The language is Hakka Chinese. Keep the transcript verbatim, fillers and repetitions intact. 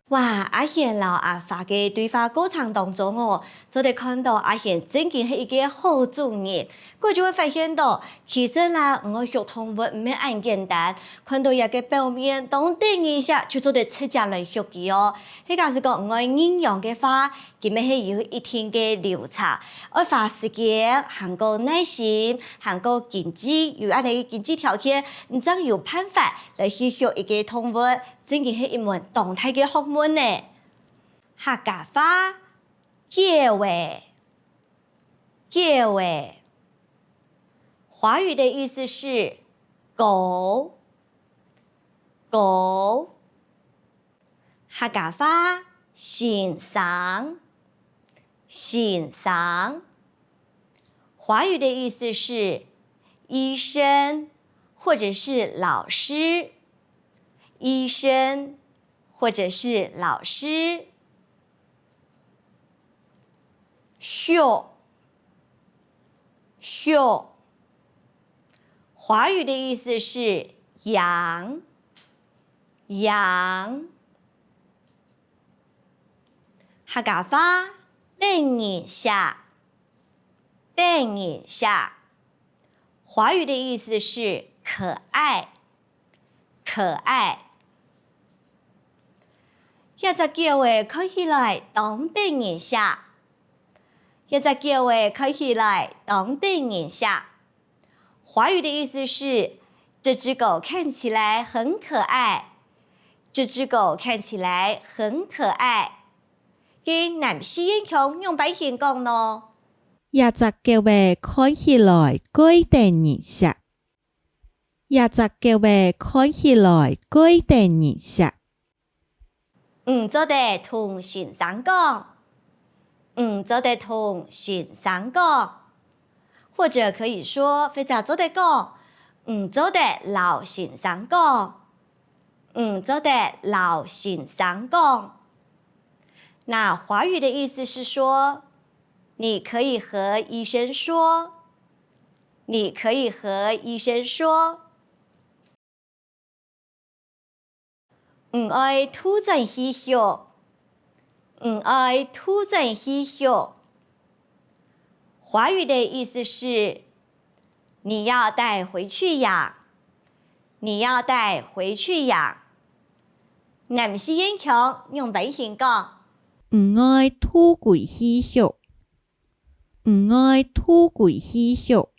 哇，阿賢摎阿花个對話過程當中哦，做得看到阿賢真經係一個好主人。過就會發現到，其實啦，毋愛畜動物毋係恁簡單，看到這個表面當得人惜，就做得直接來畜佢哦。係假使講毋愛認養个話，佢乜係有一定个流程，愛花時間，還過耐心，還過經濟，有恁樣个經濟條件，你正有辦法來去畜一個動物。 真經係一門當大个學問呢。客家話，狗仔，狗仔。華語的意思是狗，狗。客家話，先生，先生。華語的意思是醫生或者是老師，醫生 或者是老師。畜，畜，華語的意思是養，養。客家話，得人惜，得人惜。華語的意思是可愛， 可愛。這隻狗仔看起來當得人惜。這隻狗仔看起來當得人惜。華語的意思是，這隻狗看起來很可愛。這隻狗看起來很可愛。該南四縣腔仰般形講呢？這隻狗仔看起來蓋得人惜。 這隻狗仔看起來蓋得人惜。你做得同先生講，你做得同先生講，或者可以說，或者做得講，你做得摎先生講，你做得摎先生講。那華語的意思是說，你可以和醫生說， 你可以和醫生說。你愛渡轉去畜，你愛渡轉去畜。華語的意思是，你要帶回去養，你要帶回去養。南四縣腔仰般形講？你愛渡歸去畜，你愛渡歸去畜。